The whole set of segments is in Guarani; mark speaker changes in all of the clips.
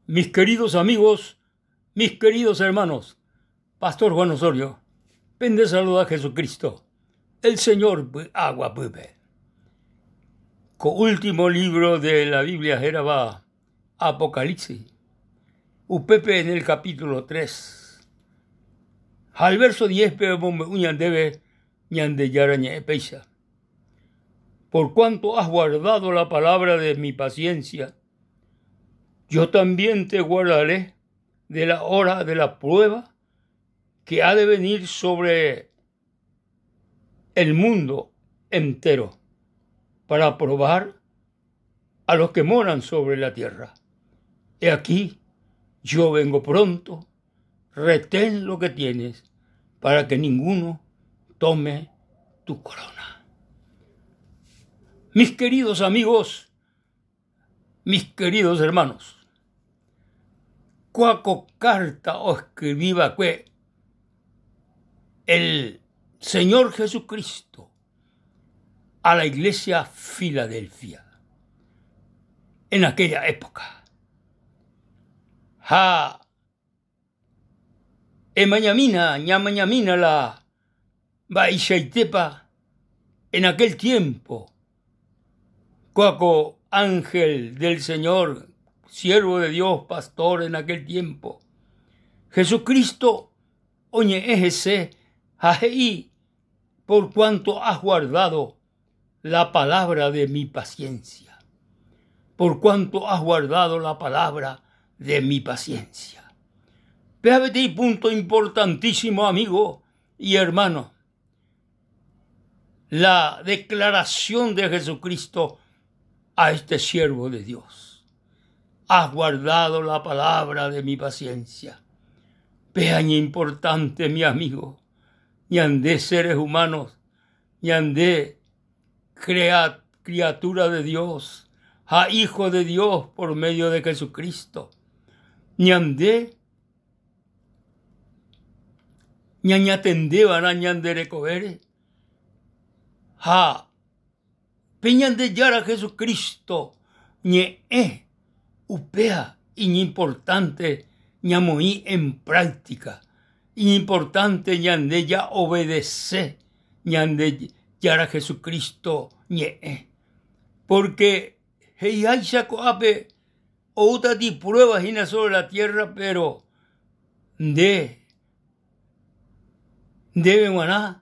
Speaker 1: Mis queridos amigos, mis queridos hermanos, Pastor Juan Osorio, pende saluda Jesucristo, el Señor py'aguapýpe. Ko último libro de la Biblia hérava Apocalipsis. Upépe en el capítulo 3 ha el verso 10-pe omombe'u ñandéve Ñandejára ñe'ẽ péicha, Por cuanto has guardado la palabra de mi paciencia, yo también te guardaré de la hora de la prueba que ha de venir sobre el mundo entero para probar a los que moran sobre la tierra. He aquí, yo vengo pronto, retén lo que tienes para que ninguno tome tu corona. Mis queridos amigos, mis queridos hermanos, kóa ko kárta oescribi va'ekue el Señor Jesucristo a la iglesia Filadelfia en aquella época. Ha emañamína, ñamañamína la mba'eichaitépa en aquel tiempo kóa ko ángel del Señor, siervo de Dios, pastor en aquel tiempo, Jesucristo oñe'ẽ hese ha he'i por cuanto has guardado la palabra de mi paciencia, por cuanto has guardado la palabra de mi paciencia. Péva peteĩ punto importantísimo amigo y hermano, la declaración de Jesucristo a este siervo de Dios. Has guardado la palabra de mi paciencia. Péa importante, mi amigo, ñande seres humanos, ñande criatura de Dios ha hijo de Dios por medio de Jesucristo. Ñande ñañatendeva'erã ñande rekovére ha pe Ñandejára Jesucristo ñe'ẽ upéva iñimportánte ñamoĩ en práctica, iñimportánte ñande ja'obedece Ñandejára Jesucristo ñe'ẽ. Pórke he'iháicha ko'ápe oútati prueba hína sobre la tierra, péro nde, ndéve g̃uarã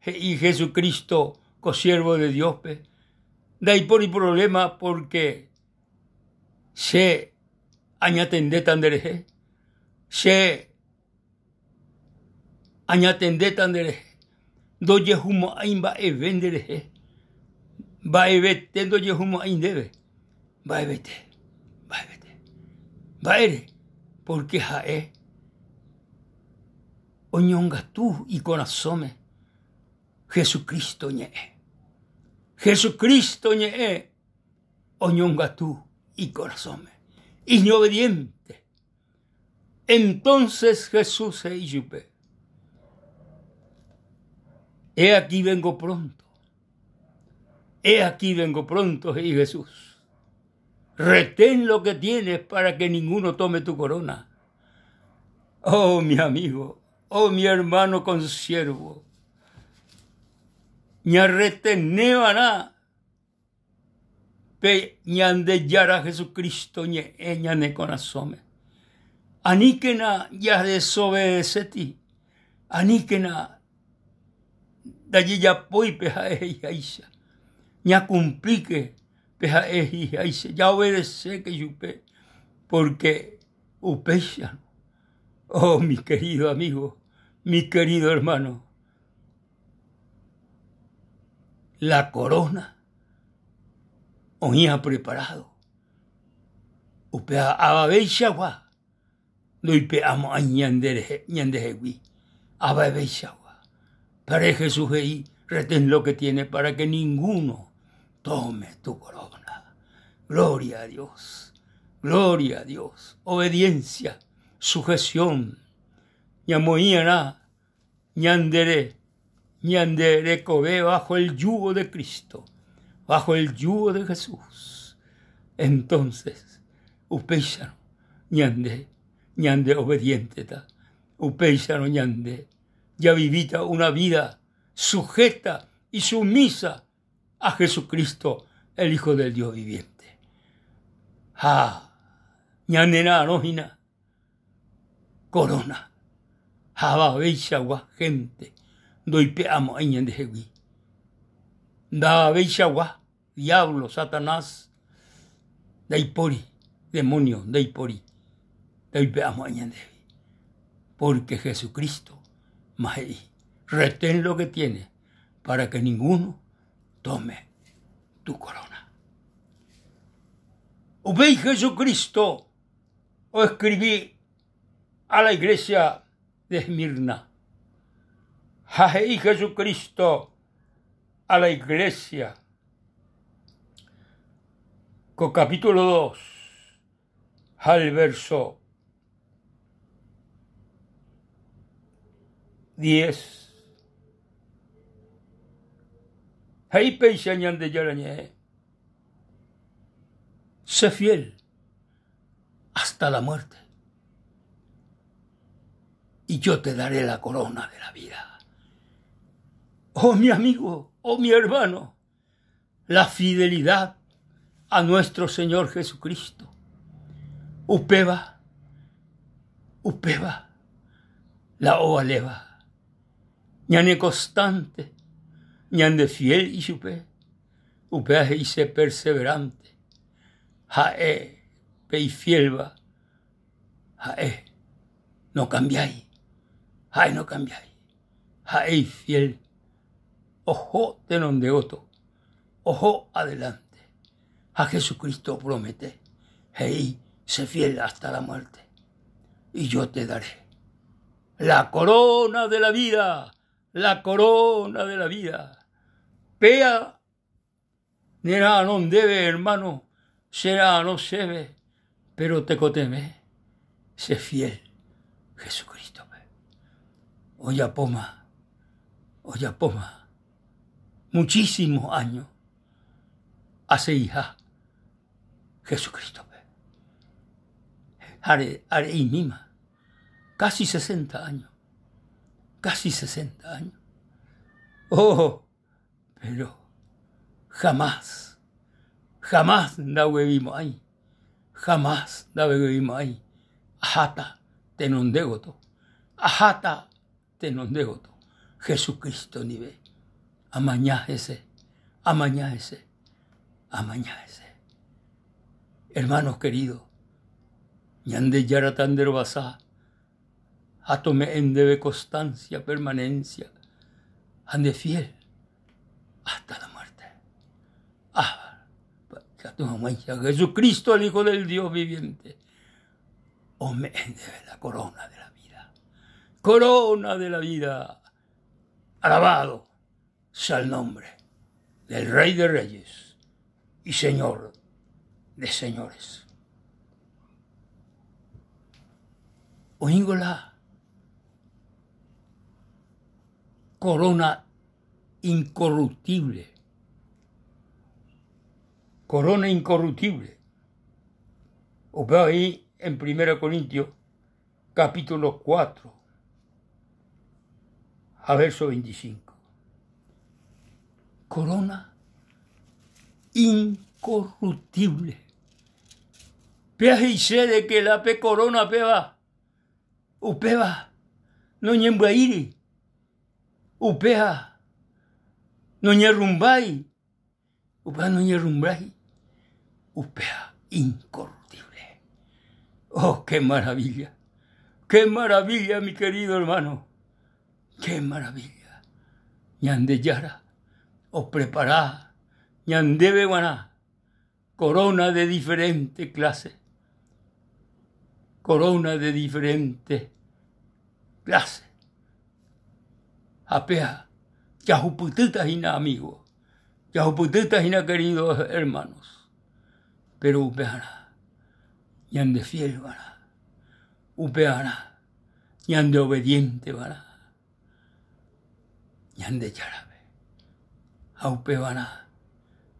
Speaker 1: He'i Jesucristo ko siervo de Dios-pe, Ndaipóri problema porque che añatendéta nderehe, che añatendéta nderehe, ndojehumo'ãi mba'eve nderehe, mba'evete ndojehumo'ãi ndéve, mba'evete, mba'evete. Mba'ére? Porque ha'e oñongatu ikorasõme Jesucristo ñe'ẽ. Jesucristo ñe'ẽ oñongatu ikorasõme. Iñobediente. Entonces Jesús he'i chupe, He aquí vengo pronto. He aquí vengo pronto, he'i Jesús. Retén lo que tienes para que ninguno tome tu corona. Oh, mi amigo, oh, mi hermano consiervo. Ñarretenévarã pe Ñandejára Jesucristo ñe'ẽ ñane korasõme. Aníkena jadesobedecéti, aníkena ndajejapói pe ha'e he'iháicha. Ñakumplíke pe ha'e he'iháicha, jaobedeséke chupe, pórke upéicharõ, oh mi querido amigo, mi querido hermano, la corona oĩha preparado, upéva avaveichagua ndoipe'amo'ãi ñanderehe ñandehegui avaveichagua. Pare Jesús he'i, retén lo que tiene para que ninguno tome tu corona. Gloria a Dios, gloria a Dios. Obediencia, sujeción. Ñamoĩ'arã ñandere ñande rekove bajo el yugo de Cristo, bajo el yugo de Jesús. Entonces, upéicharõ. Ñande, ñande obediénteta. Upéicharõ ñande javivíta una vida sujeta y sumisa a Jesucristo, el Hijo del Dios viviente. Ha ñanera'arõ hína corona ha avaveichagua hénte ndoipe'amo'ãi ñandehegui. Ndavaveichagua diablo, Satanás, ndaipóri, demonio ndaipóri ndoipe'amo'ãi ñandehegui. Porque Jesucristo ma he'i, retén lo que tiene para que ninguno tome tu corona. Upéi Jesucristo oescribi a la iglesia de Esmirna. Ha he'i Jesucristo a la iglesia ko capítulo 2 ha el verso 10. He'i péicha Ñandejára ñe'ẽ, Sé fiel hasta la muerte y yo te daré la corona de la vida. Oh mi amigo, oh mi hermano, la fidelidad a nuestro Señor Jesucristo. Upéva, upéva la ovaléva. Ñane constante, ñande fiel ichupe, upéva he'ise perseverante. Ha'e pe ifiélva, ha'e nokambiái, ha'e nokambiái, ha'e ifiel. Oho tenonde gotyo, oho adelante. Ha Jesucristo opromete, he'i, Sé fiel hasta la muerte y yo te daré la corona de la vida, la corona de la vida. Péa nera'arõ ndéve, hermano, chera'arõ chéve, pero tekotevẽ che fiel Jesucristo-pe. Ojapóma, ojapóma muchísimos años aseiha Jesucristo-pe. Are, are'imíma, casi 60 años, casi 60 años. Oh, Péro jamás, jamás ndaguevimo'ãi, jamás ndaguevimo'ãi aháta tenonde gotyo, aháta tenonde gotyo Jesucristo ndive, amaña hese, amaña hese, amaña hese. Hermanos queridos, Ñandejára tanderovasa ha tome'ẽ ndéve constancia, permanencia ha nde fiel hasta la muerte. Ah, ikatu hag̃uáicha Jesucristo, el Hijo del Dios viviente, ome'ẽ ndéve la corona de la vida. Corona de la vida. Alabado sea el nombre del Rey de Reyes y Señor de Señores. Oĩngo la corona incorruptible. Corona incorruptible. Upéva oĩ en 1 Corintios capítulo 4 ha verso 25. Corona incorruptible. Péa he'ise de que la pe corona péva, upéva noñembyaíri, upéva noñerrumbái, Upéva noñerrumbrái, upéva incorruptible. Oh, qué maravilla! ¡Qué maravilla, mi querido hermano! ¡Qué maravilla! Ñandejára oprepara ñandéve g̃uarã corona de diferente clase, corona de diferente clase. Ha péa jahupytýta hína amigo, jahupytýta hína queridos hermanos, pero upearã ñande fiel va'erã, upearã ñande obediente va'erã Ñandejárape, ha upevarã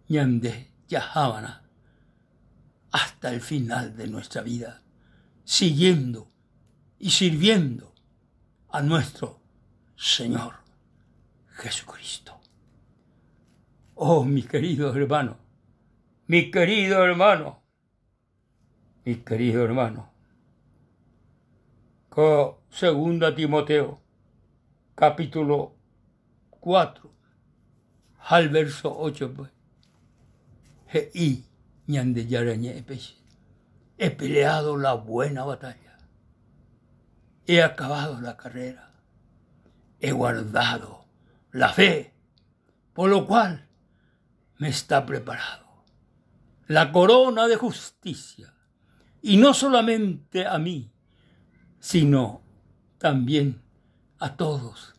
Speaker 1: ñande jaha va'erã hasta el final de nuestra vida. siguiendo y sirviendo a nuestro Señor Jesucristo. Oh, mi querido hermano, mi querido hermano, mi querido hermano. Ko segunda Timoteo, capítulo 4, ha el verso 8, pues, he'i Ñandejára ñe'ẽ péicha, He peleado la buena batalla, he acabado la carrera, he guardado la fe, por lo cual me está preparado la corona de justicia, y no solamente a mí, sino también a todos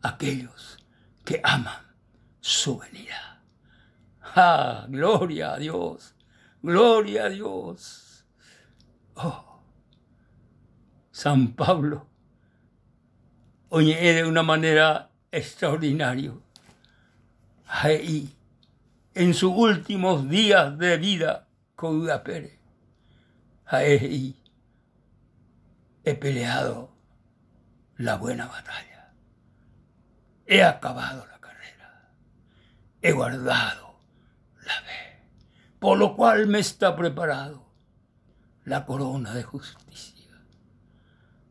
Speaker 1: aquellos que aman su venida. ¡Ah, gloria a Dios! ¡Gloria a Dios! Oh, San Pablo oñe'ẽ de una manera extraordinaria. He'i en sus últimos días de vida ko yvy apére. Ha'e he'i, He peleado la buena batalla, he acabado la carrera, he guardado la fe, por lo cual me está preparado la corona de justicia.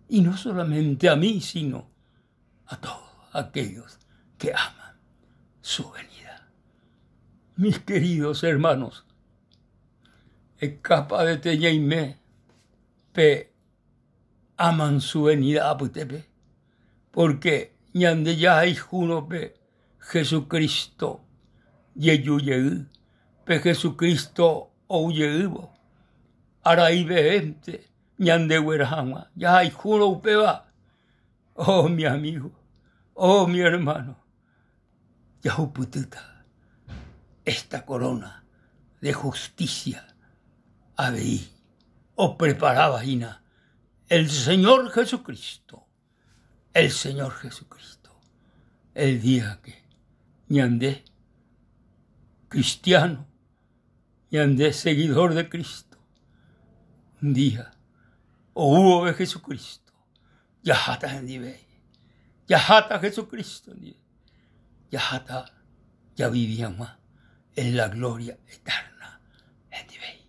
Speaker 1: Y no solamente a mí, sino a todos aquellos que aman su venida. Mis queridos hermanos, ecapa de teñaime pe aman su venida apytépe, porque ñande jahayhúrõ pe Jesucristo jeju jey, pe Jesucristo ou jeývo, araivénte ñandeguera hag̃ua. Jahayhúrõ upéva, oh mi amigo, oh mi hermano, jahupytýta esta corona de justicia avei opreparáva hína el Señor Jesucristo, el Señor Jesucristo, el día que ñande cristiano, ñande seguidor de Cristo, un día ou vove Jesucristo, jaháta hendive, jaháta Jesucristo ndive, jaháta javivi hag̃ua en la gloria eterna hendive.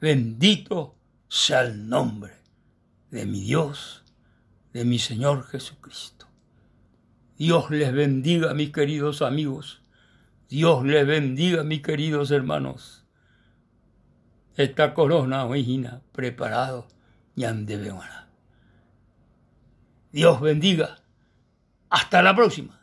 Speaker 1: Bendito sea el nombre de mi Dios, de mi Señor Jesucristo. Dios les bendiga, mis queridos amigos. Dios les bendiga, mis queridos hermanos. Esta corona oĩ hína preparado ñandéve g̃uarã. Dios bendiga. Hasta la próxima.